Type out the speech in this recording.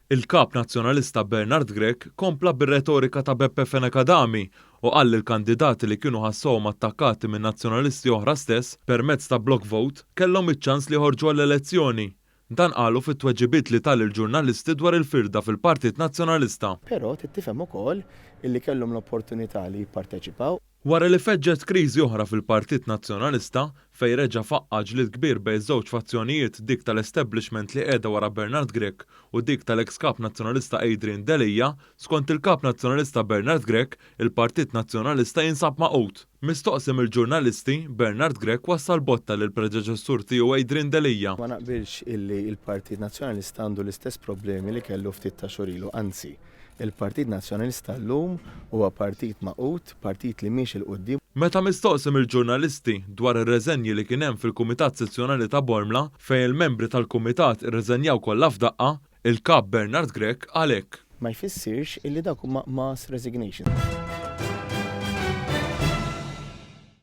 Il-Kap Nazzjonalista Bernard Grech kompla bir-retorika ta' Beppe Fenech Adami u qal li l-kandidati li kienu ħassuhom attakkati minn Nazzjonalisti oħra stess permezz ta' block vote kellhom iċ-ċans li joħorġu għall-elezzjoni. Dan qalu fit-tweġibiet li ta lill-ġurnalisti dwar il-firda fil-Partit Nazzjonalista. Però trid tifhem ukoll illi kellhom l-opportunità li jipparteċipaw. Wara li feġġet kriżi oħra fil-Partit Nazzjonalista, fejn reġa' faqqa' ġlied kbir bejn żewġ fazzjonijiet dik tal-establishment li qiegħda wara Bernard Grech u dik tal-eks Kap Nazzjonalista Adrian Delia, skont il-Kap Nazzjonalista Bernard Grech, il-Partit Nazzjonalista jinsab magħqud. Mistoqsi mill-ġurnalisti, Bernard Grech wassal botta lill-predeċessur tiegħu Adrian Delia. Ma naqbilx illi l-Partit Nazzjonalista għandu l-istess problemi li kellu ftit ta' xhur ilu, anzi, Il-Partit Nazzjonalista llum huwa partit magħqud, partit li miexi 'l quddiem. Meta mistoqsi mill-ġurnalisti dwar ir-reżenji li kien hemm fil-Kumitat Sezzjonali ta' Bormla, fejn il-membri tal-Kumitat irreżenjaw kollha f'daqqa, il-Kap Bernard Grech qal hekk. Ma jfissirx illi dawk huma mass resignations.